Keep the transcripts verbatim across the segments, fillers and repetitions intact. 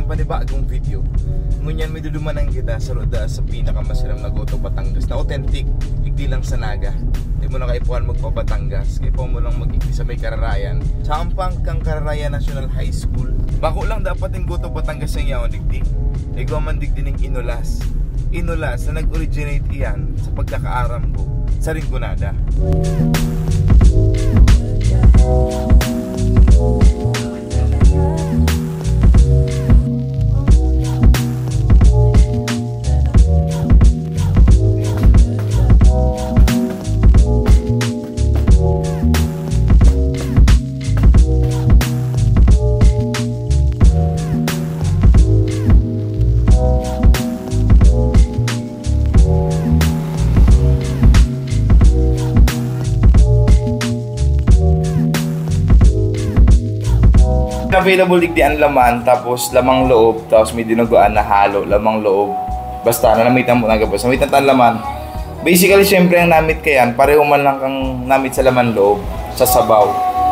Panibagong video. Ngunyan, may dudumanan kita sa luda sa pinakamasiram na Goto Batangas na authentic, igdi lang sa Naga. Di mo na kaipuhan magpa-Batangas, kaipuhan mo lang mag-igdi sa may Kararayan. Sa ampang kan Kararayan National High School. Bako lang dapat yung Goto Batangas ang yaon digdi. Igwa man digdi ning Inulas. Inulas na nag-originate iyan sa pagkakaaram ko sa Rinconada. Available digdi ang laman, tapos lamang loob, tapos may dinuguan na halo, lamang loob. Basta, na namitan mo na gabos. Namitan ta ang laman. Basically, syempre, ang namit kayan, pareho man lang kang namit sa laman loob, sa sabaw.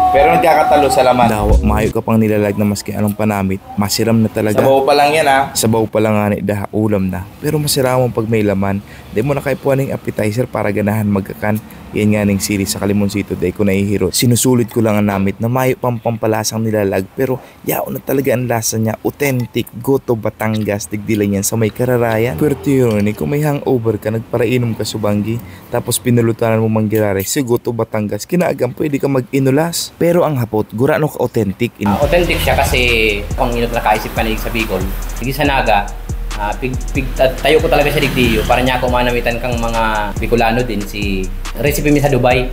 Pero nagkakatalo sa laman. Dawa, mayo ka pang nilalag na maski anong panamit, masiram na talaga. Sabaw pa lang yan, ah. Sabaw pa lang nga ni daha, ulam na. Pero masiraman pag may laman. Di mo na kaipuhan ning appetizer para ganahan magkakan. Yan nga ning sili sa kalimonsito, dai ko nahihiro. Sinusulit ko lang ang namit na mayo pang pampalasang nilalag, pero yaon na talaga ang lasa niya. Authentic, Goto Batangas, digdi lang yan sa may Kararayan. Pwerte yun, eh, kung may hangover ka, nagparainom ka subanggi, tapos pinulutanan mo manggiraray, si Goto Batangas, kinaagam, pwede ka mag-inulas. Pero ang hapot, gurano ka authentic? In- Ah, authentic siya kasi kung inot na kaisip ka na sa Bicol, sige sa Naga, ah, pig, pig, ta- tayo ko talaga siya digdiyo para niya ako manamitan kang mga Bicolano din si recipe mi sa Dubai.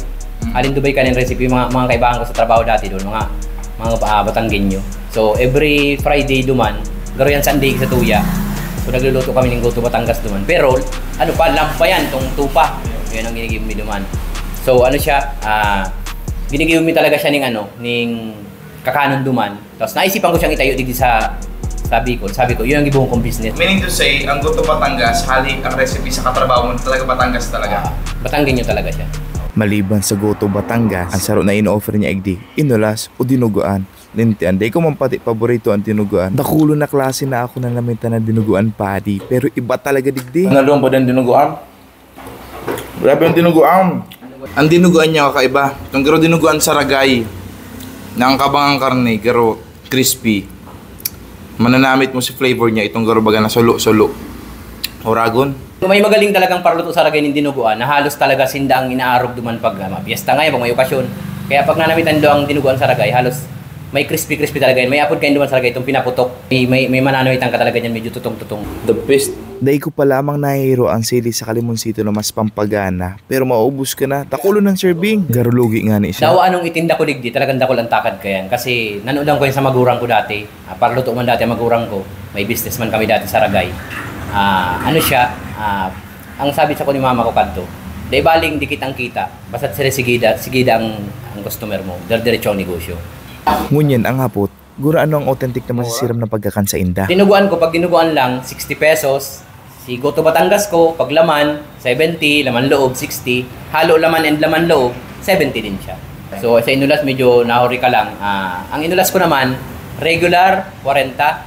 Alin Dubai kanin recipe, mga, mga kaibahan ko sa trabaho dati doon, mga, mga ah, Batanggenyo. So, every Friday duman, garo yan Sunday sa Tuya. So, nagluluto kami ng Goto Batangas duman. Pero, ano pa, lamb pa yan, tong tupa. Yan ang ginigibo mi duman. So, ano siya, ah, ginigibo mi talaga siya ning ano, ning kakanon duman. Tapos naisipan ko siyang itayo digdi sa, sa Bicol. Sabi ko, yun ang gibuhon kong business. Meaning to say, ang Goto Batangas, hali ang recipe sa katrabaho mo, talaga Batangas talaga. Ah, Batanggenyo talaga siya. Maliban sa Goto Batangas, ang saro na in-offer niya igdi, inulas o dinuguan. Lintian, dai ko man pati paborito ang dinuguan. Dakulon na klase na ako na naminta na dinuguan, padi, pero iba talaga digdi. Ano doon pa din dinuguan? Grabe ang dinuguan. Ang dinuguan niya kakaiba. Itong garo dinuguan sa ragay. Na ang kabangang karne, garo crispy. Mananamit mo si flavor niya, itong garo baga na sulo-sulo. Oragon. Kung may magaling talagang parluto sa ragay ning dinuguan, na halos talaga sinda ang inaarog duman pag ah, mga piyesta ngayon, pag may okasyon. Kaya pag nanamitan do ang dinuguan sa ragay, halos may crispy-crispy talaga yun. May apod kayo duman sa ragay, itong pinaputok. May, may, may mananamitan ka talaga dyan, medyo tutong-tutong. The best. Dai ko pa lamang nahihiro ang sili sa kalimonsito na mas pampagana. Pero maubos ka na. Dakulon ng serving. Garo lugi nga ni siya. Dawa anong itinda ko digdi, talagang dakul ang takad kayan. Kasi nanood lang ko yun sa magurang ko dati. Ah, parluto man dati ang magurang ko. May business man kami dati sa Ragay. Ah, ano siya, ah, ang sabi sa ko ni mama ko kadto, "Dai baling dikit ang kita, basta sila sigida, sigida ang, ang customer mo, dire-diretso ang negosyo." Ngunyan ang hapot, gurano ang authentic na masisiram na pagkakan sa inda? Dinuguan ko, pag dinuguan lang, sixty pesos. Si Goto Batangas ko, pag laman, seventy, laman loob, sixty. Halo laman and laman loob, seventy din siya. So, sa inulas, medyo nahuri ka lang. Ah, ang inulas ko naman, regular, kwarenta.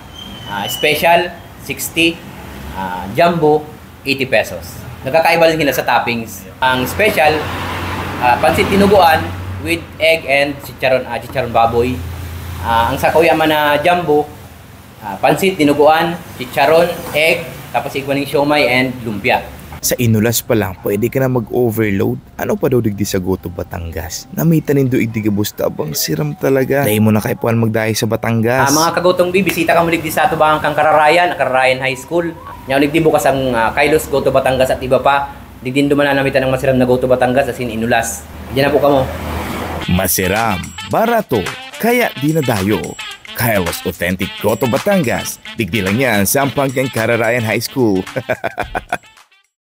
Ah, special, sixty. Ah, jumbo, eighty pesos. Nagkakaiba lang sila sa toppings. Ang special, ah, pansit dinuguan with egg and chicharon, ah, chicharon baboy. Ah, ang sa Kuya Man na jumbo, ah, pansit dinuguan, chicharon, egg, tapos igwa ning siomai and lumpia. Sa inulas pa lang, pwede ka na mag-overload. Ano pa daw digdi sa Goto, Batangas? Namita nindo igdi gabos, tabang siram talaga. Dai mo na kaipuhan magdahi sa Batangas. Ah, mga kagotong, bibisita kamo digdi sa atubangan kan Kararayan, Kararayan High School. Nya digdi bukas ang, ah, Kailos, Goto, Batangas at iba pa. Digdi nindo mananamitan ang masiram na Goto, Batangas, asin inulas. Diyan na po kamo. Masiram, barato, kaya dinadayo. Kailos Authentic Goto, Batangas. Digdi lang yan sa ampang kan Kararayan High School.